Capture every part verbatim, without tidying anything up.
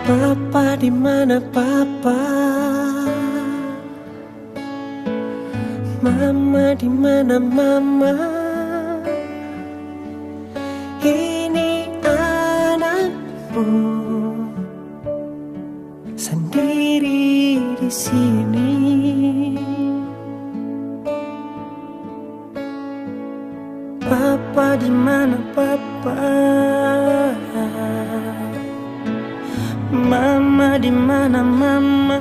Papa di mana papa? Mama di mana mama? Ini anakmu sendiri di sini. Papa di mana papa? Mama di mana mama?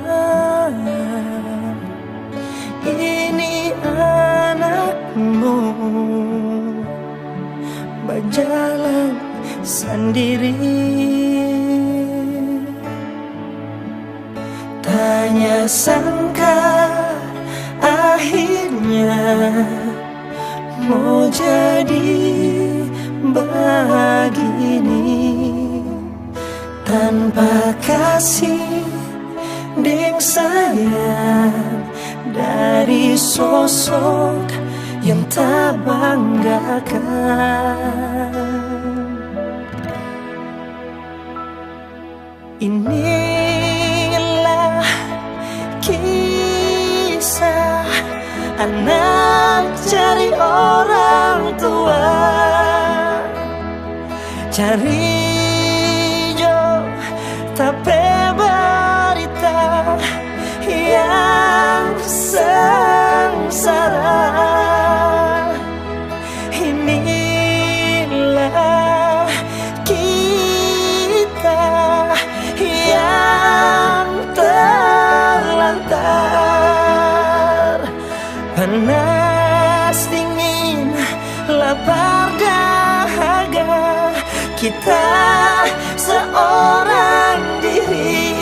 Ini anakmu bajalan sendiri. Tanya sangka akhirnya mo jadi bagini, tanpa kasih deng sayang dari sosok yang ta banggakan. Inilah kisah anak cari orang tua, cari jo ta pe barita yang sengsara. Inilah kita yang terlantar, panas dingin, lapar dahaga, kita seorang diri.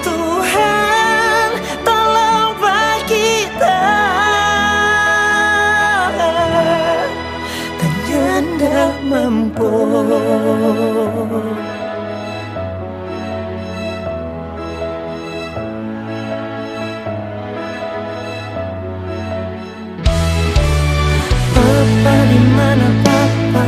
Tuhan, tolong pa kita, ta nyanda mampu. Papa di mana papa?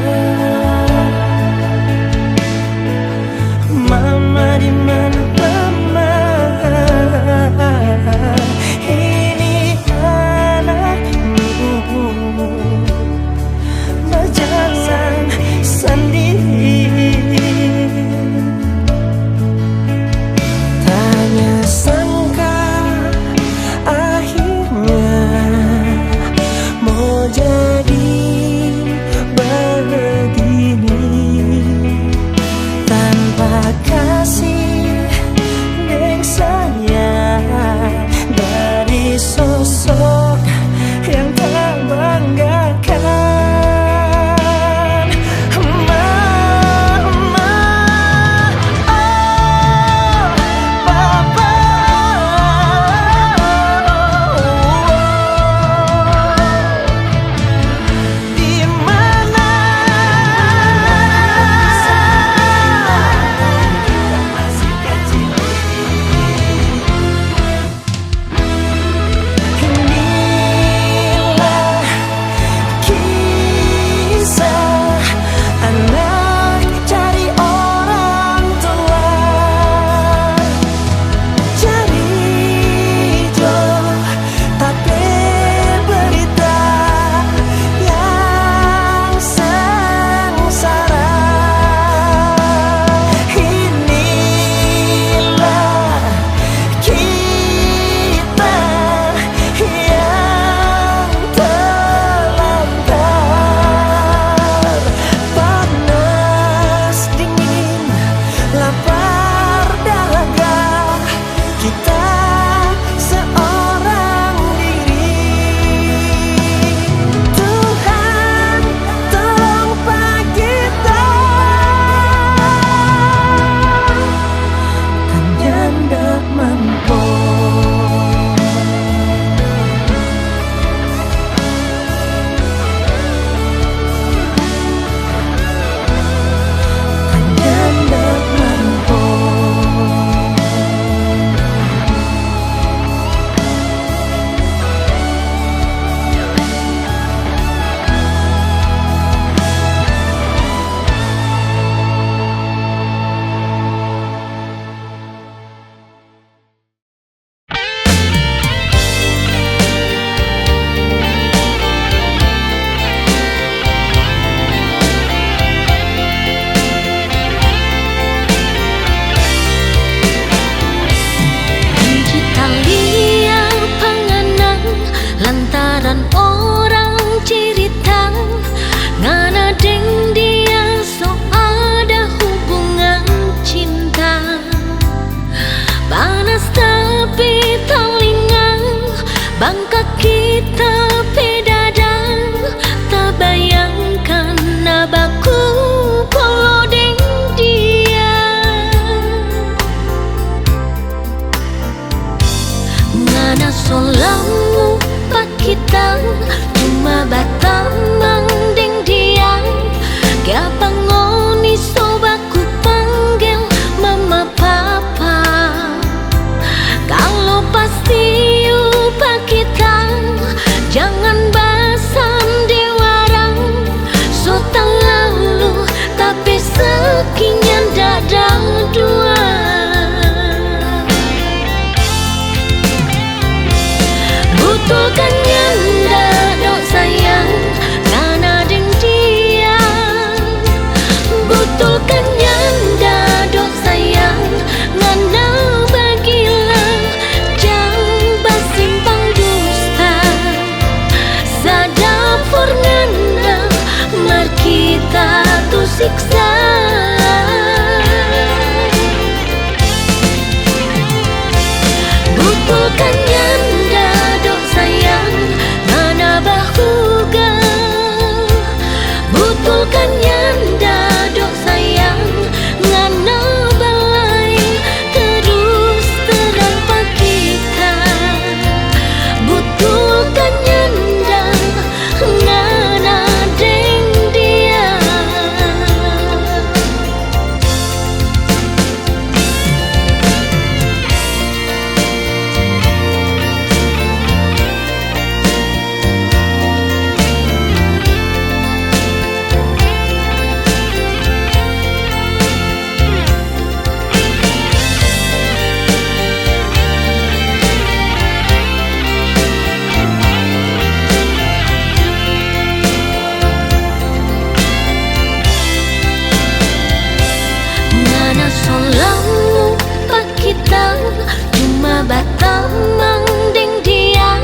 Batamang deng dia,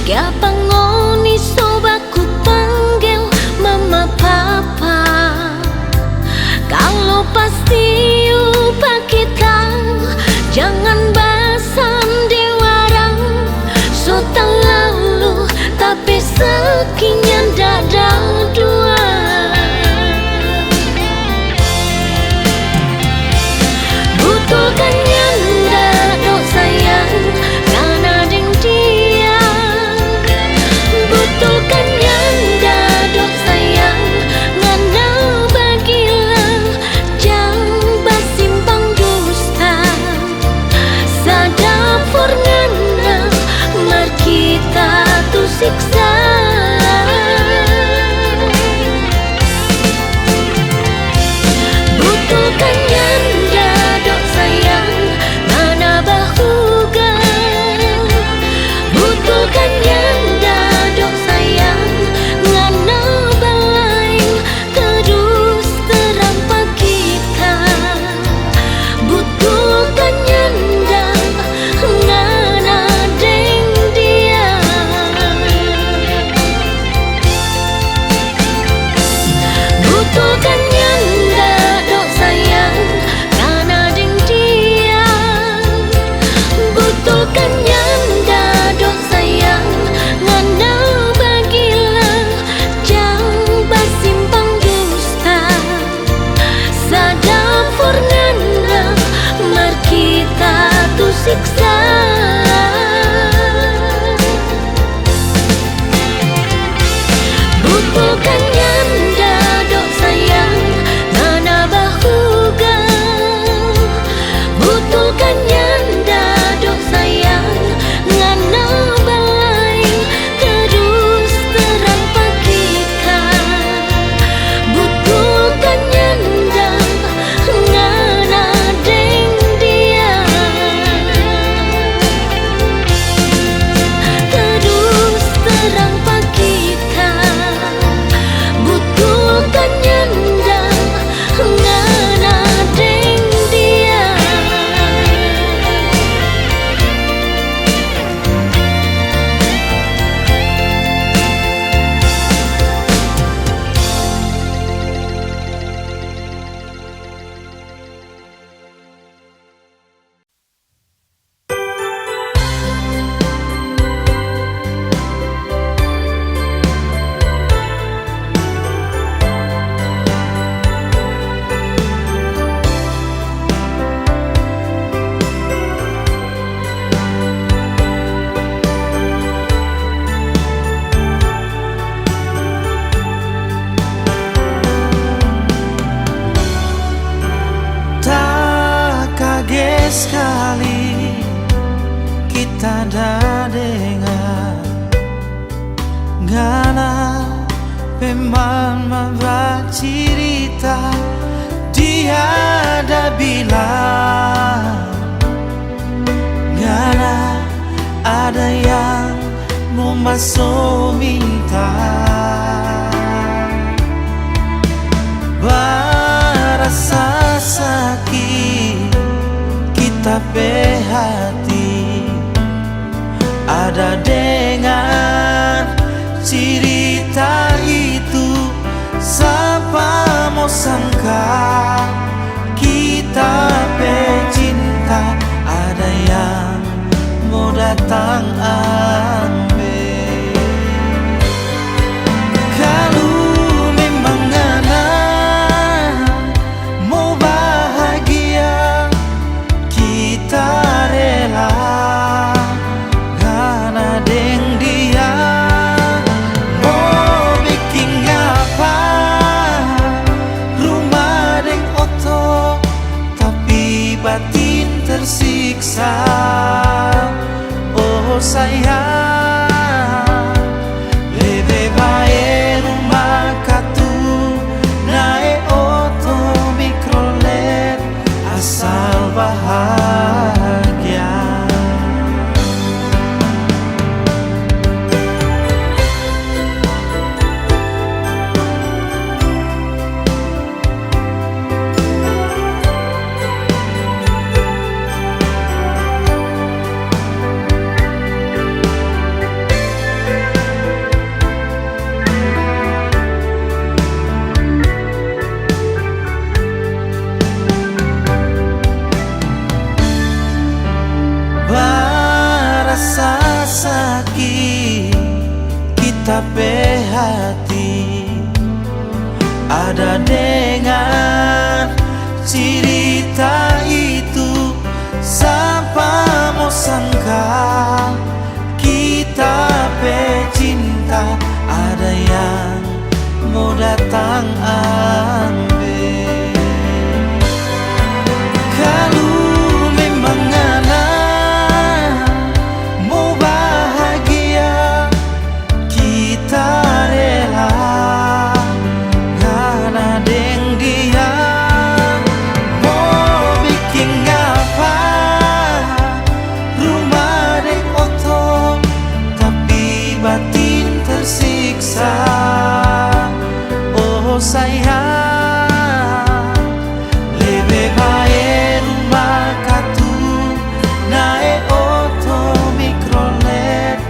kiapa ngoni so baku panggel mama papa? Kalu pasti upa kita, jangan basandiwara, so talalu tapeseki nyanda dua. Butul ka nyanda do sayang, ngana deng dia. Butul ka nyanda do sayang, ngana bagila, jang basimpang dusta. Sadap for ngana, mar kita tu siksa. Butul ka nyanda do sayang, ngana bahuga. Butul ka nyanda do sayang, ngana balaeng terus terang pa kita. Butul ka nyanda ngana deng dia. Butul ka nyanda do sayang ngana deng dia. Butul ka nyanda do sayang ngana bagila, jang basimpang dusta. Sadap for ngana, mar kita tu siksa. Butul ka nyanda do sayang, ngana bahuga. Butul ka nyanda do sayang, ngana balaeng terus terang pa kita. Butul ka nyanda ngana deng dia. Terus terang pa kita. Butul ka nyanda ngana deng dia. Takage skali kita da dengar ngana pe mama bacirita, dia da bilang ngana ada yang mo maso minta. Barasa saki kita pe hati, ada dengar cirita itu, sapa mo sangka kita pe cinta ada yang mo datang ambe. Kalu memang ngana mo bahagia, kita rela ngana deng dia mo biking apa, rumah deng oto, tapi batin tersiksa. Oh sayang, lebe bae rumah katu, nae oto mikrolet, asal bahagia. datang ambe. Kalu memang ngana mo bahagia, kita rela ngana deng dia mo biking apa, rumah deng oto, tapi batin tersiksa. Oh sayang, lebe bae rumah katu, nae oto Mikrolet,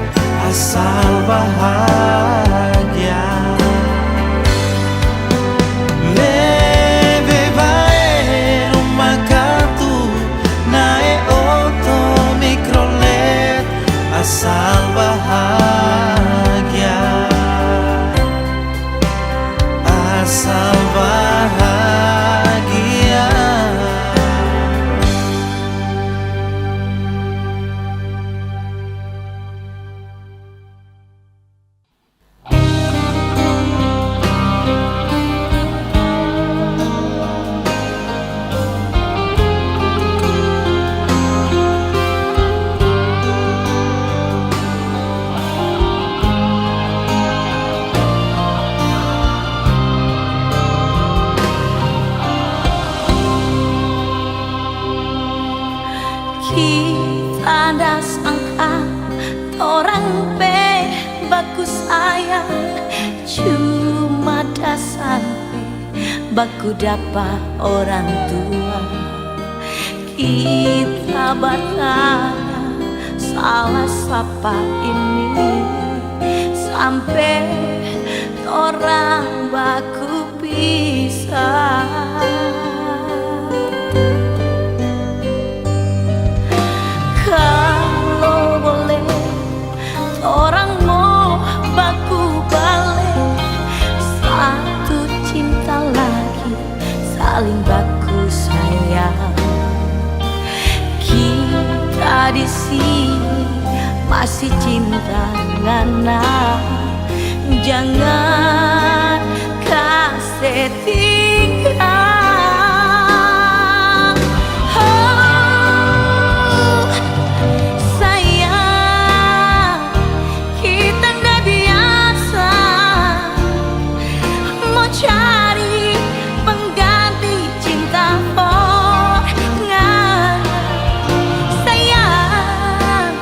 asal bahagia. Lebe bae rumah katu, nae oto Mikrolet, asal bahagia, asal bahagia. Kita da sangka torang pe baku sayang, cuma da sampe baku dapa orang tua. Kita batanya, salah sapa ini, sampe torang baku pisa. Kalo boleh, torang mo baku bale, satu cinta lagi, saling baku sayang. Kita di sini masih cinta ngana, jangan kase tinggal. Oh, sayang, kita nda biasa mo cari pengganti cinta for ngana. Sayang,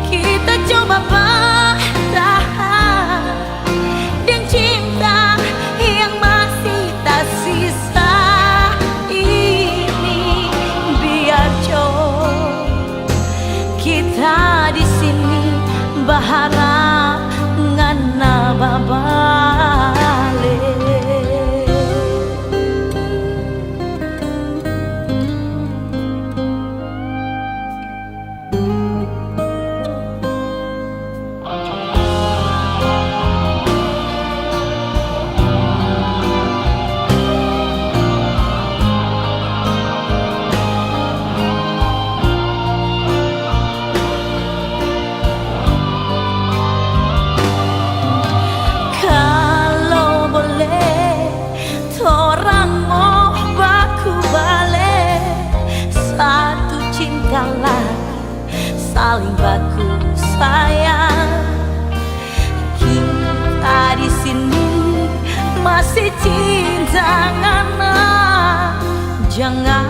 kita coba bertahan deng cinta yang masih tasisa ini. Biar jo kita di sini baharap ngana babale. Kalo boleh, torang mo baku bale, satu cinta lagi, saling baku sayang. Kita di sini masih cinta ngana, jangan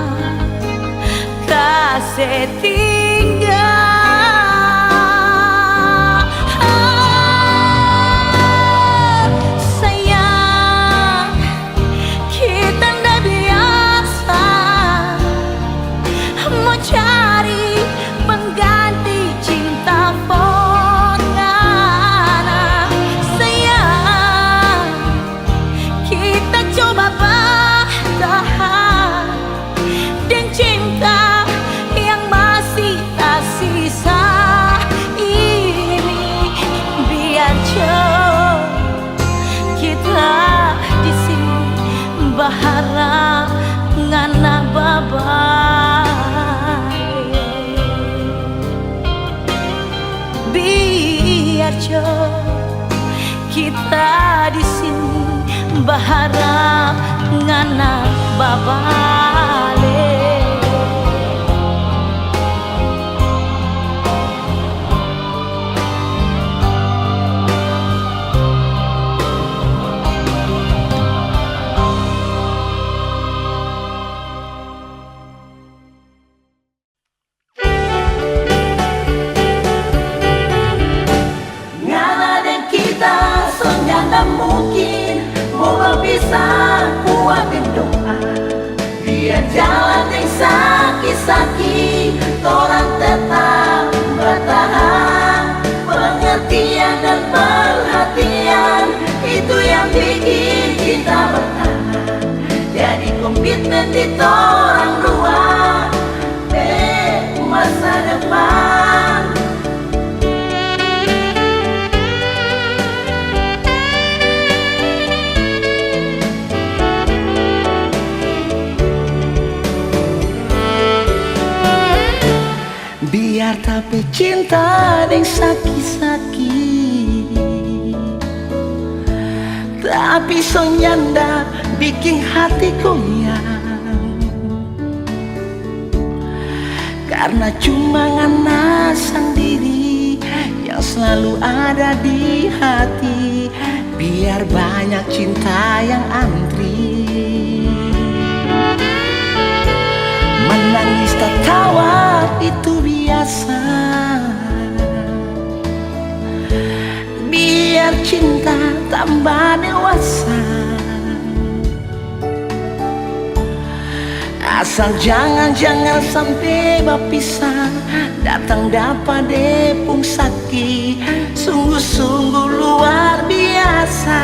kase tinggal. Sayang, kita nda biasa mo cari pengganti cinta for ngana. Sayang, kita coba bertahan deng cinta yang masih kasih Harap ngana babale. Ngana deng kita so nyanda mungkin mo bapisah, kuat deng doa. Biar jalan deng saki-saki, torang tetap batahan. Pengertian dan perhatian, itu yang bikin cinta bertahan. Jadi komitmen di torang dua pe masa depan. Biar ta pe cinta deng saki-saki, tapi so nyanda biking hati goyang. Karna cuma ngana sandiri yang slalu ada di hati. Biar banyak cinta yang antri, menangis tatawa itu biasa. Biar cinta tambah dewasa. Asal jangan, jangan sampe bapisah, datang dapa de pung saki, sungguh-sungguh luar biasa.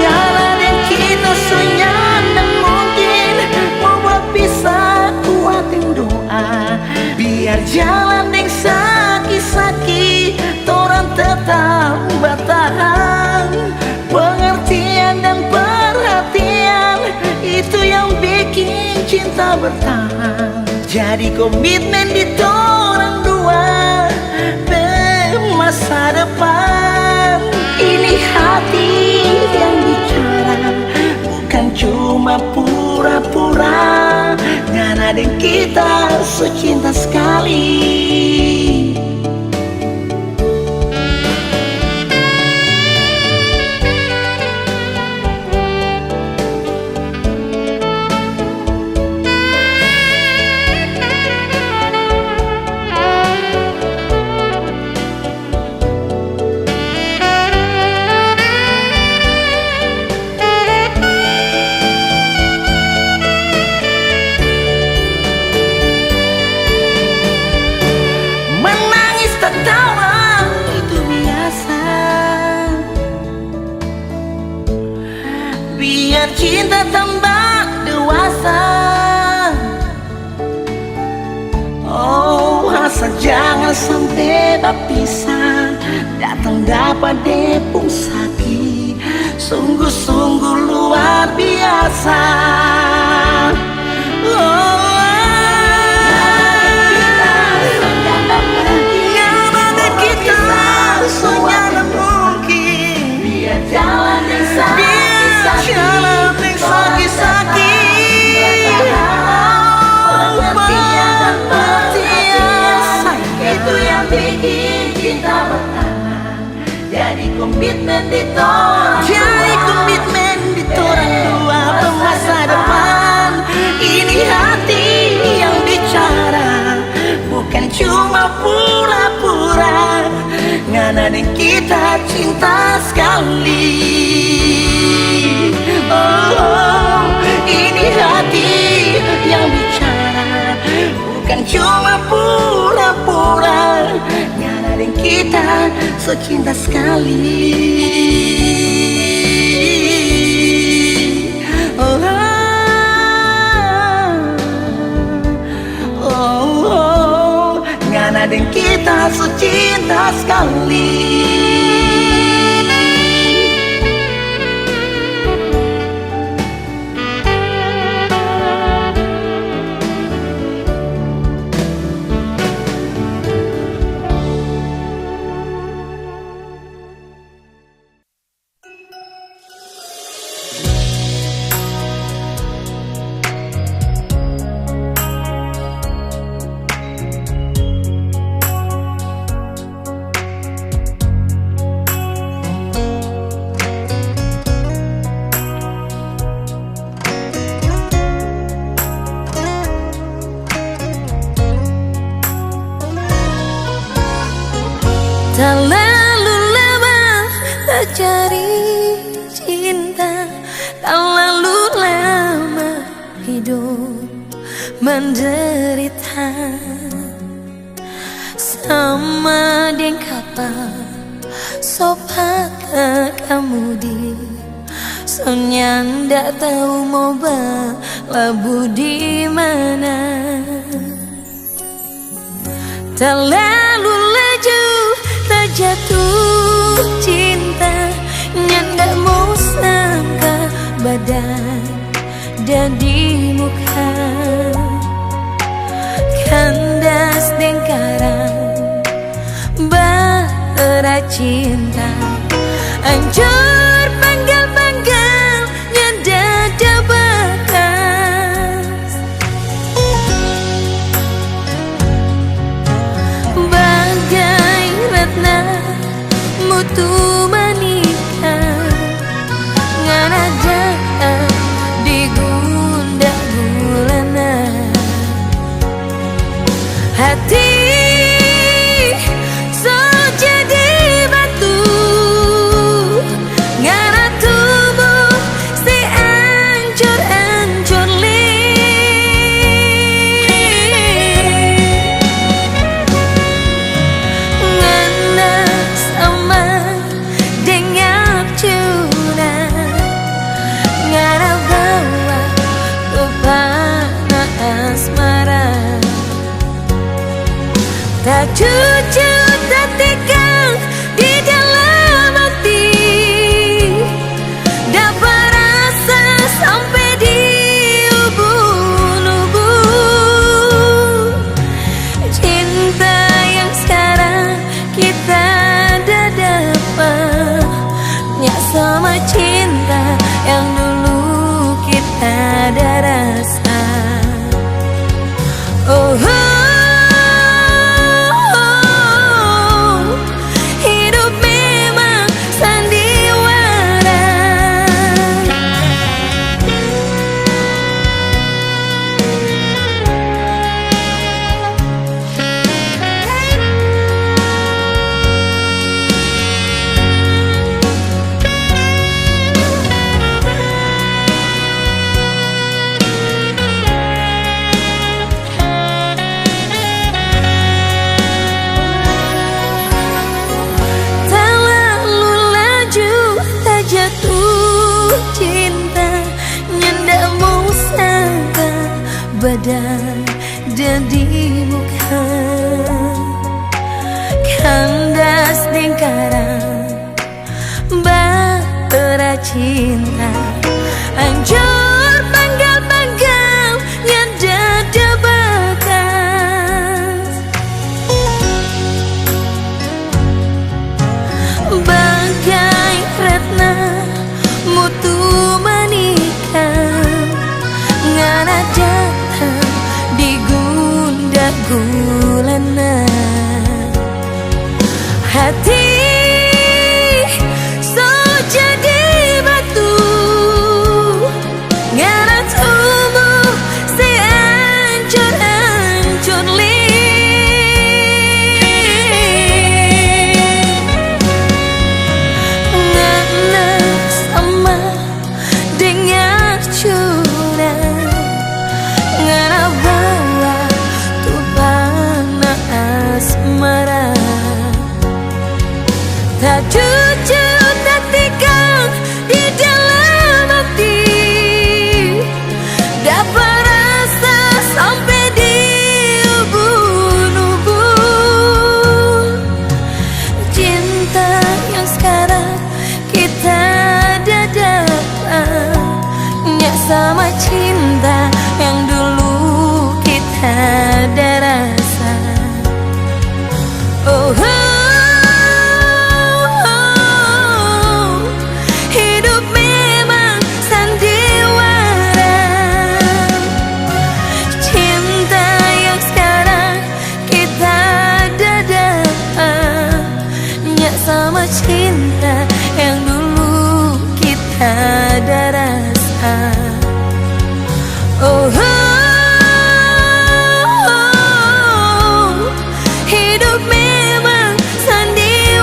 Ngana deng kita so nyanda mungkin mo bapisah, kuat deng doa. Biar jalan deng saki-saki, torang tetap batahan. Pengertian dan perhatian, itu yang bikin cinta bertahan. Jadi komitmen di torang dua pe masa depan. Ini hati yang bicara, bukan cuma pura-pura. Ngana deng kita so cinta skali. Menangis tatawa itu biasa. Biar cinta tambah dewasa. Oh, asal jangan sampe bapisah, datang dapa de pung saki, sungguh-sungguh luar biasa. Oh, ngana deng kita so nyanda mungkin. Biar jalan deng saki-saki. Oh, pengertian, itu yang bikin cinta bertahan. Jadi komitmen di torang dua. Jadi komitmen di torang dua pe masa depan. Ini hati yang bicara, bukan cuma pura-pura. Ngana deng kita cinta skali. Oh, ini hati yang bicara, bukan cuma pura-pura. Ngana deng kita so cinta skali. Oh, oh, oh, ngana deng kita so cinta skali. Terlalu lama terjadi cinta, terlalu lama hidup menderita. Sama deng kapal so patah kamudi, so nyanda tau mo balabu di mana. Terlalu laju terjatuh cinta, nyanda mo sangka badai da di muka. Kandas deng karang, bara cinta, ancor panggal-panggal, nyanda ada bakas. Bagai ratna mutu manika, ngana datang di gunda gulana. Hati so jadi batu, ngana tubu se ancor-ancor lei. Ngana sama deng nyap cuna, ngana bawa tu pana asmara. Tacucu tatikang di dalam hati, dapa rasa sampe di ubun-ubun. Cinta yang skarang kita da dapa, nya sama cinta yang dulu kita da rasa. Oh, oh, oh, hidup memang sandiwara. Talalu laju tajatuh cinta, nyanda mo sangka badai da di muka. Kandas deng karang, bara cinta, ancor panggal-panggal, nyanda ada bakas. Bagai ratna mutu manika, ngana datang di gunda gulana. Hati so jadi batu, ngana tubu se ancor-ancor lei. Ngana sama deng nyap cuna, ngana bawa tu pana asmara. Tacucu tatikang di dalam hati, dapa rasa sampe di ubun-ubun. Cinta yang skarang kita da dapa, nya sama cinta yang dulu kita da rasa. Oh, oh, oh, hidup memang sandiwara. Cinta yang skarang kita da dapa, nya sama cinta yang dulu kita da rasa. Oh, oh, oh, hidup memang sandiwara.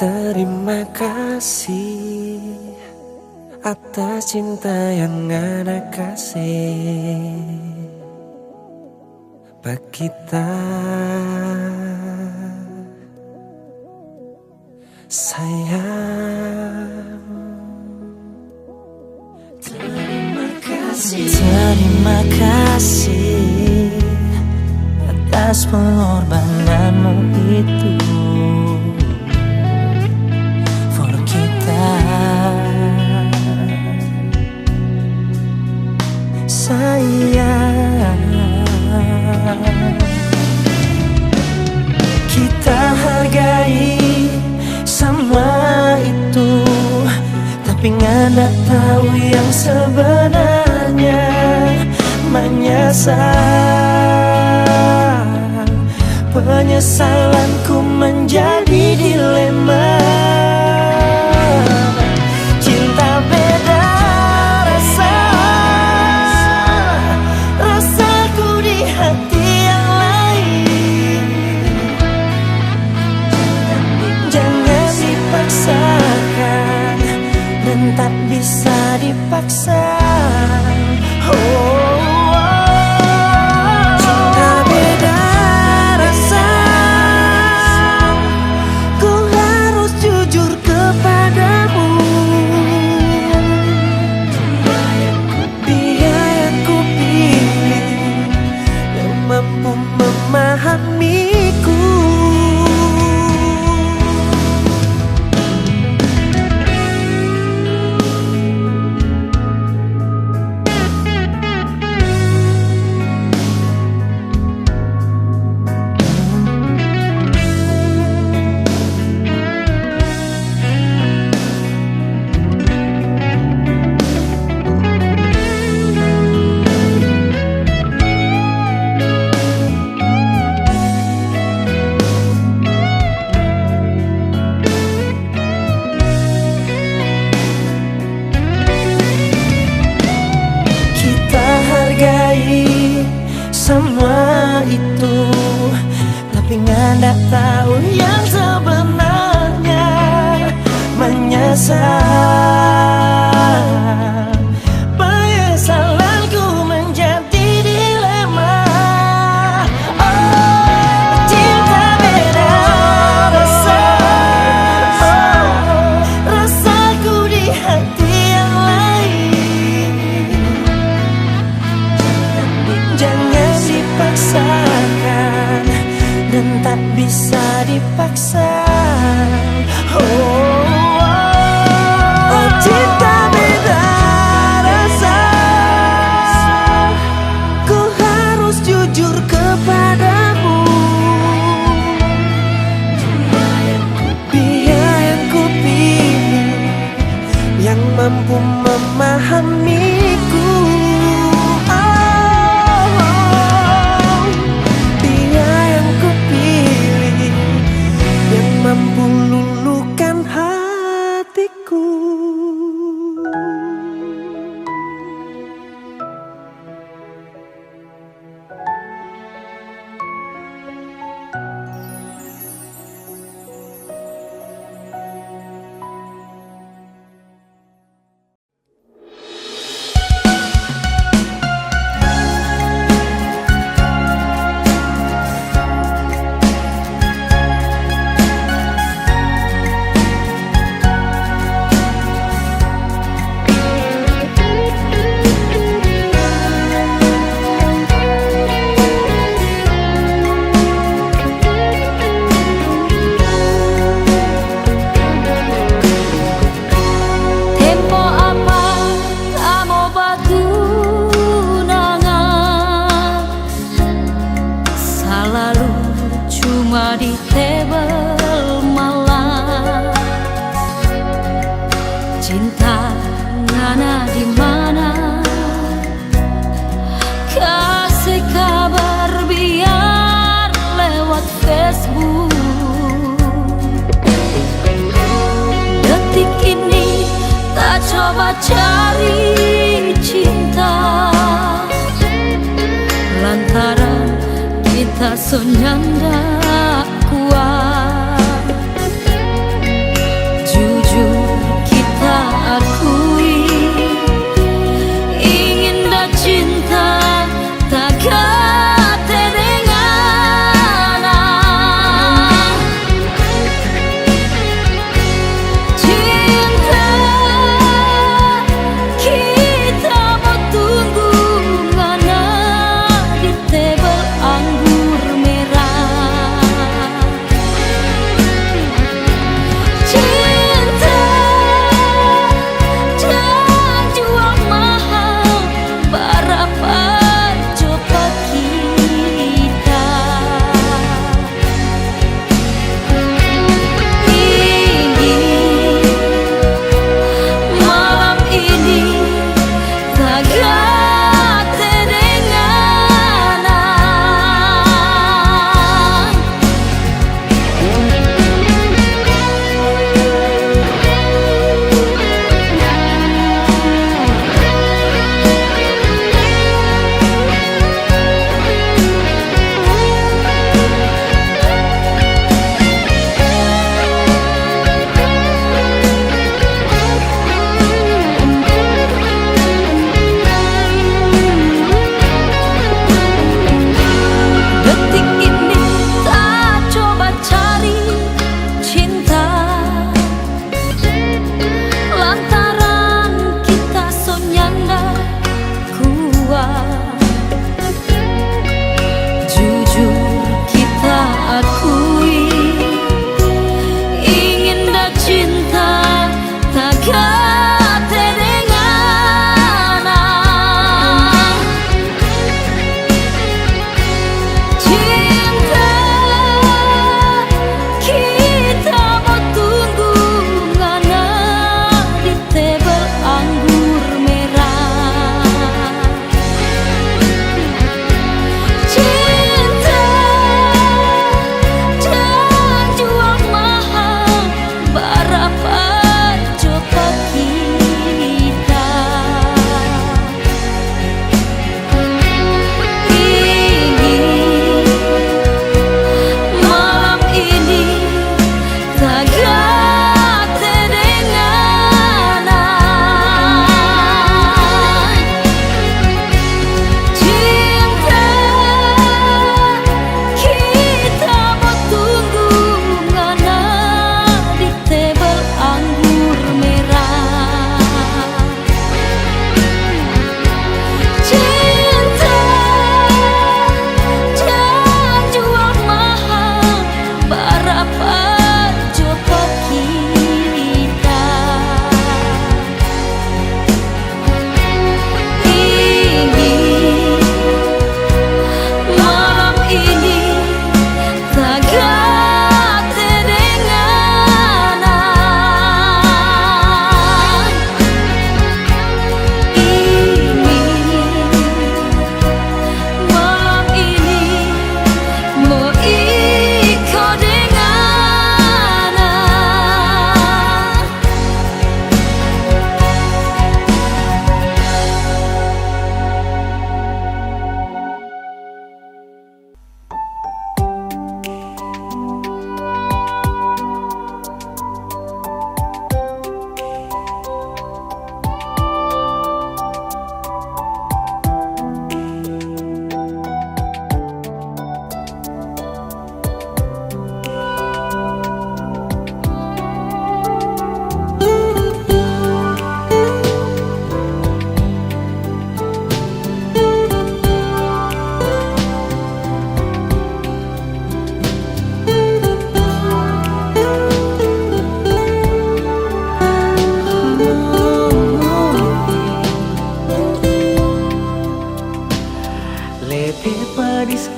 Terima kasih atas cinta yang ngana kasih pa kita, sayang. Terima kasih. Terima kasih atas pengorbananmu itu for kita, sayang. Kita hargai semua itu, tapi ngana tau yang sebenarnya. Menyesal, penyesalanku menjadi dilema. Cinta beda rasa, rasaku di hati yang lain. Jangan dipaksakan dan tak bisa dipaksa. Oh, cinta beda rasa, ku harus jujur kepadamu. Dia yang kupilih, yang mampu memahamiku. Kita hargai semua itu, tapi ngana tau yang sebenarnya. Menyesal, penyesalanku menjadi dilema. Oh, cinta beda rasa, oh, rasaku di hati yang lain. Jangan dipaksakan dan tak bisa dipaksa. Oh, oh, cinta beda rasa, ku harus jujur kepadamu. Dia yang kupilih, yang mampu memahamiku. Oh, dia yang kupilih, yang mampu luluhkan hatiku. Tempo apa tamo batunangan, salalu cuma di tebel malam. Cinta ngana di mana? Kase kabar biar lewat Facebook. Detik ini ta coba cari cinta, lantaran kita so nyanda kuat.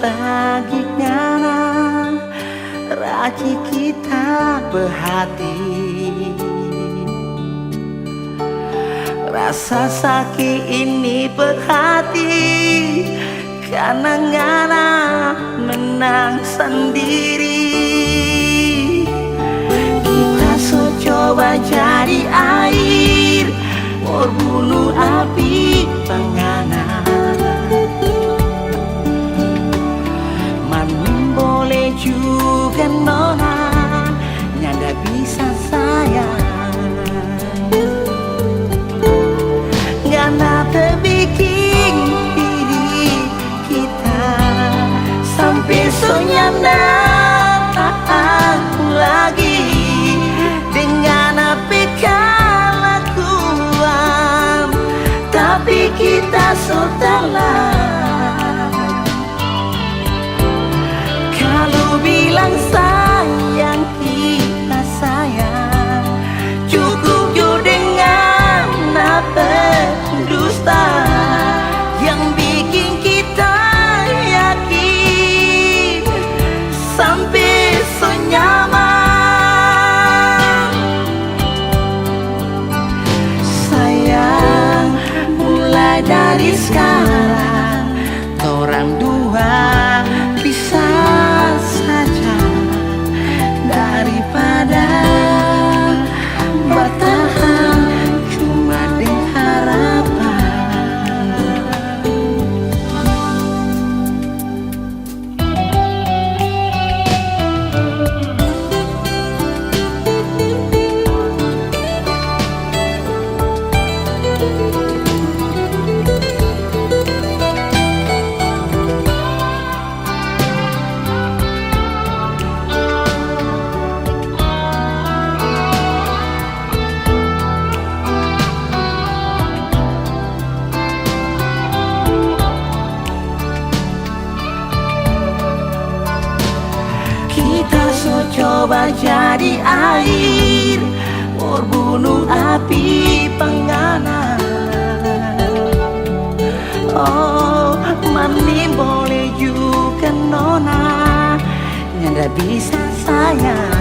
Bagi ngana rajin kita pe hati, rasa saki ini pe hati, karna ngana menang sandiri. Kita so coba jadi air, for bunu api pa ngana. Mar nimbole juga nona nyanda bisa sayang. Ngana pe biking diri kita sampe so nyanda tahan lagi deng ngana pe kalakuan, tapi kita so talat. Kalu bilang sayang, kita sayang, cukup jo deng ngana pe dusta yang biking kita yakin sampe so nyaman. Sayang, mulai dari skarang, torang dua pisah saja, daripada bertahan cuma deng harapan. Kita so coba jadi air, for bunu api pa ngana. Oh, mar nimbole juga nona nyanda bisa sayang.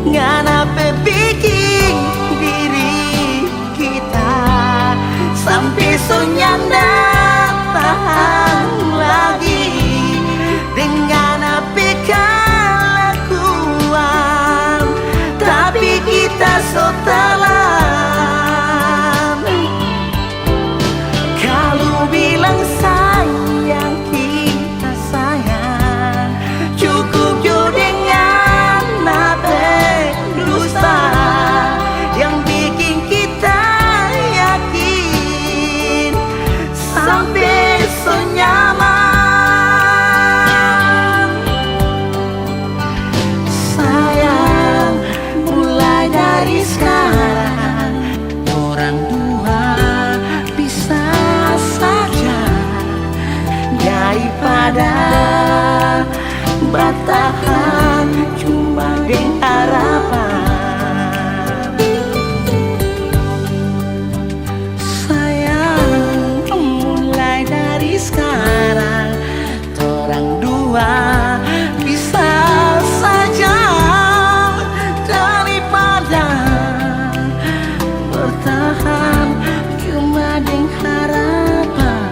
Ngana pe biking diri kita sampe so nyanda tahan lagi deng ngana pe kalakuan, tapi kita so talan. Kalu bilang sayang, kita sayang, cukup jo deng ngana pe dusta yang biking kita yakin sampe so nyaman. Sayang, mulai dari skarang, torang dua pisah saja, daripada batahan cuma deng harapan. Sayang, mulai dari skarang, torang dua pisah saja, daripada bertahan cuma deng harapan.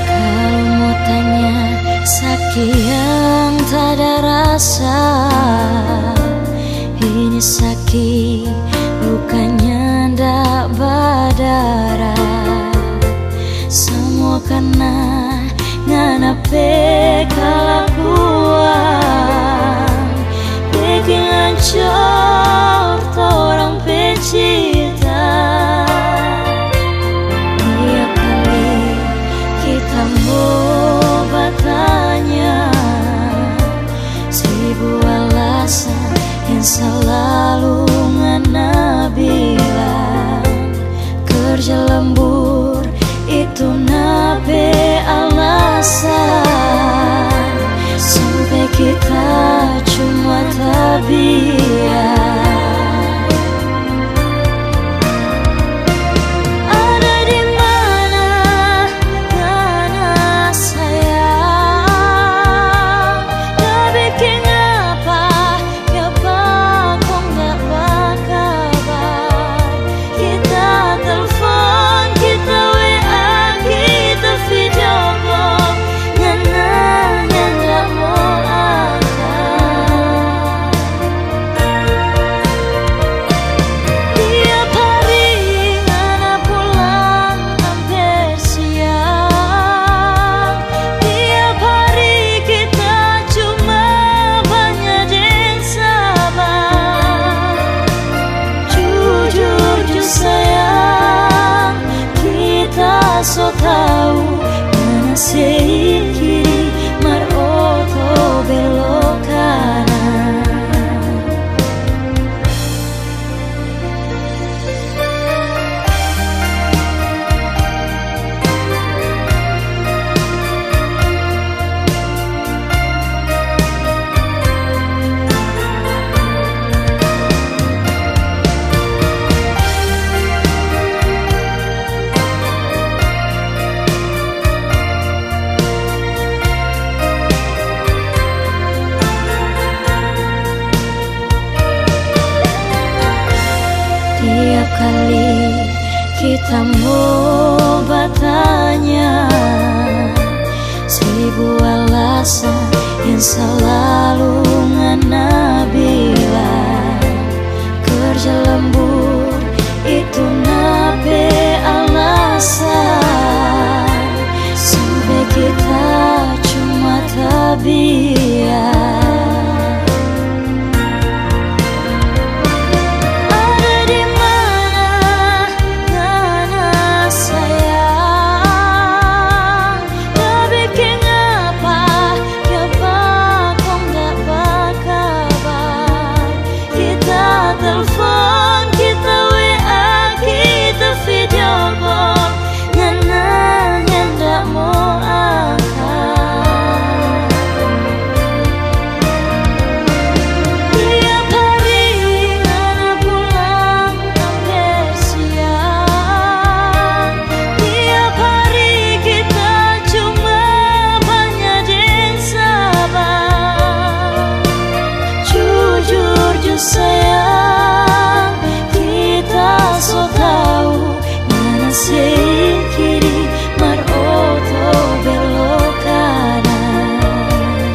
Kalu mo tanya saki yang tada rasa, ini saki bukannya nda badara. Samua karna ngana pe kalakuan beking ancor torang pe cinta. Tiap kali kita mo batanya, seribu alasan yang selalu ngana bilang. Kerja lembur itu na pe alasan, sampe kita cuma tabiar. Ada di mana ngana sayang? Da beking apa? Kiapa kong nda bakabar? Kita telfon, kita W A, kita video call, ngana nyanda mo angka. Tiap hari ngana pulang amper siang. Tiap hari kita cuma banya deng sabar. Jujur jo sayang, kita so tau ngana sei kiri mar oto belok kanan. Tiap kali kita mo batanya, seribu alasan yang selalu ngana bilang. Kerja lembur itu na pe alasan, sampe kita cuma tabiar. Ada di mana ngana sayang? Da beking apa, kiapa kong nda bakabar? Kita telfon, kita W A, kita video call, ngana nyanda mo angka. Tiap hari ngana pulang amper siang. Tiap hari kita cuma banya deng sabar. Jujur jo sayang, kita so tau ngana sei kiri mar oto belok kanan.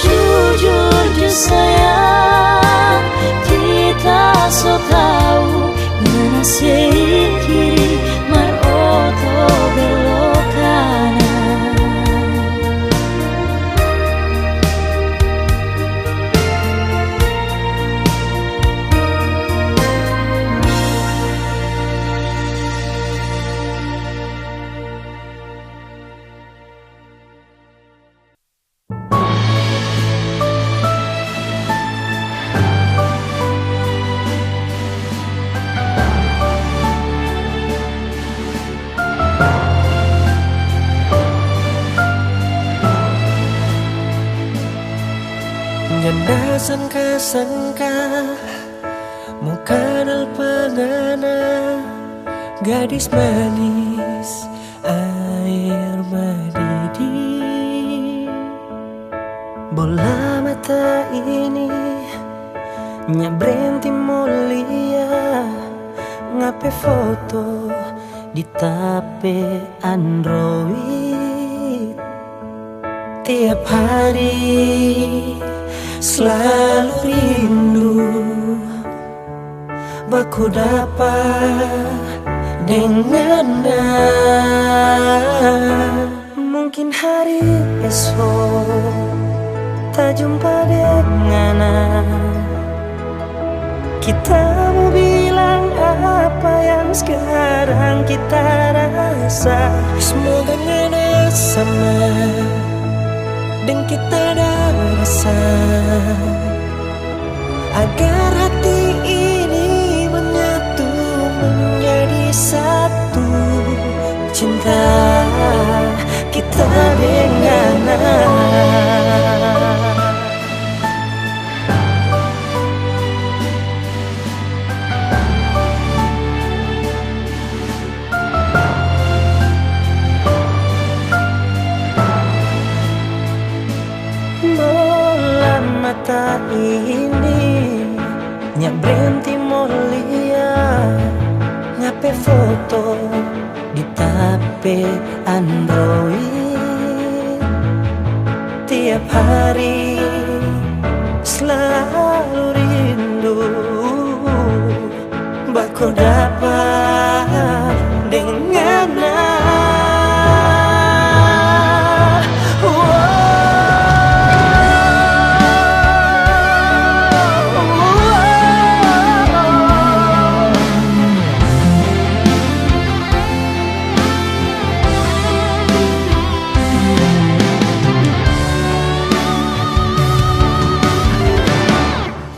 Jujur jo sayang, kita so tau ngana sei kiri mar oto belok kanan. Nyanda sangka-sangka mo kanal pa ngana, gadis manis aer madidi. Bola mata ini nya brenti mo lia, ngana pe foto di ta pe Android. Tiap hari slalu rindu baku dapa deng ngana. Mungkin Hari esok ta jumpa deng ngana. Kita mo bilang apa yang skarang kita rasa. Semoga ngana sama deng kita da rasa. Agar hati ini menyatu menjadi satu. Cinta kita deng ngana. Bola mata ini nya brenti mo lia, ngape foto di ta pe Android. Tiap hari slalu rindu baku dapa deng ngana.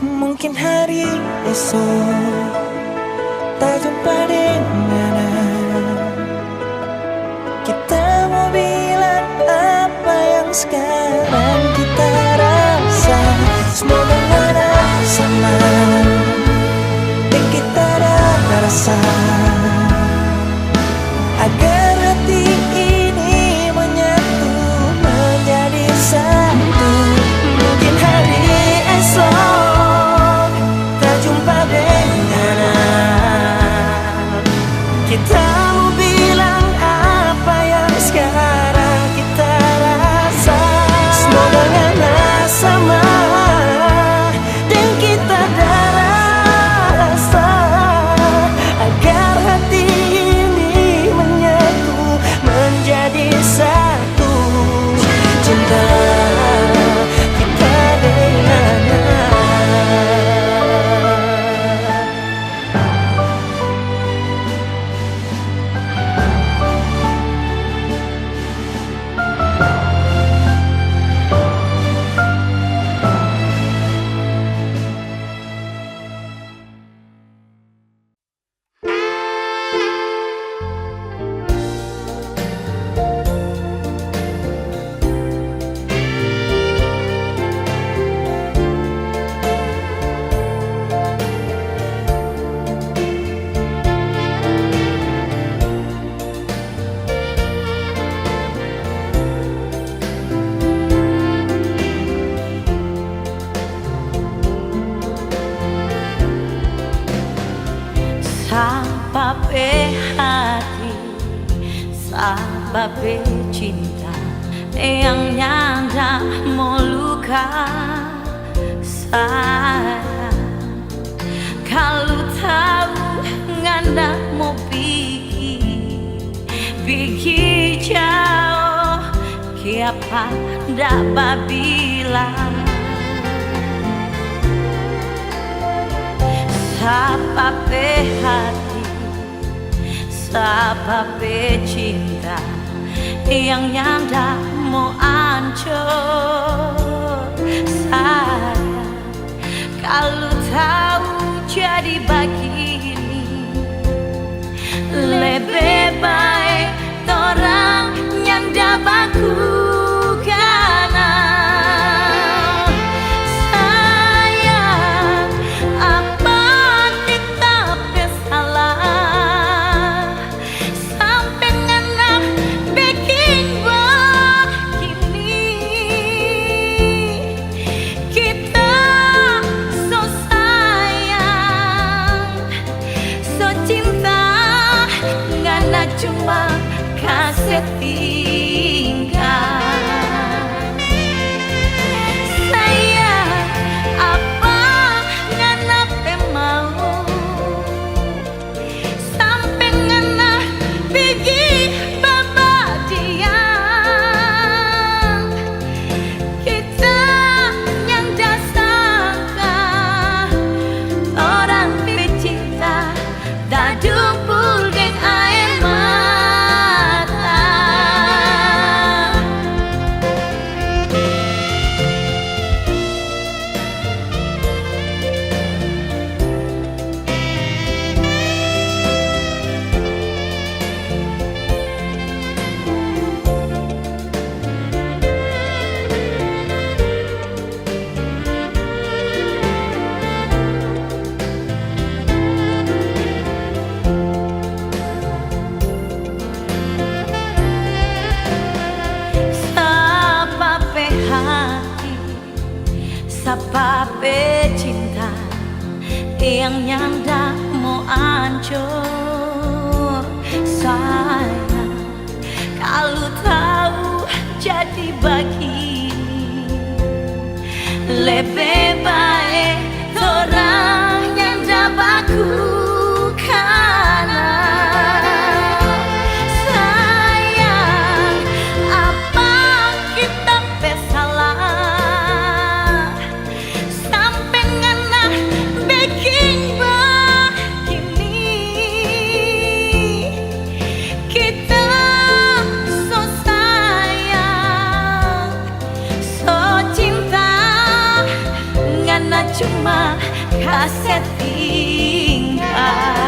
Mungkin hari esok ta jumpa deng ngana. Kita mo bilang apa yang skarang kita rasa. Semoga ngana sama deng kita da rasa. Agar hati ini menyatu menjadi satu. Mungkin hari esok ta jumpa deng ngana. Kita mo bilang apa yang skarang kita rasa. Semoga ngana sama deng kita da rasa, agar hati ini menyatu menjadi satu. Cinta kita deng ngana. Sapa pe hati, sapa pe cinta yang nyanda mo luka, sayang. Kalu tau ngana mo pigi, pigi jao, kiapa nda babilang? Sapa pe hati, sapa pe cinta yang nyanda mo ancor, sayang. Kalu tau jadi bagini, lebe bae torang nyanda baku kanang. Sayang, apa kita pe salah? Sampe ngana beking bagini, Sapa pe cinta yang nyanda mo ancor? Sayang, kalu tau jadi bagini, lebe bae torang nyanda baku kanal. Sayang, apa kita pe salah sampe ngana beking bagini? Kita so sayang, so cinta, ngana cuma kase tinggal.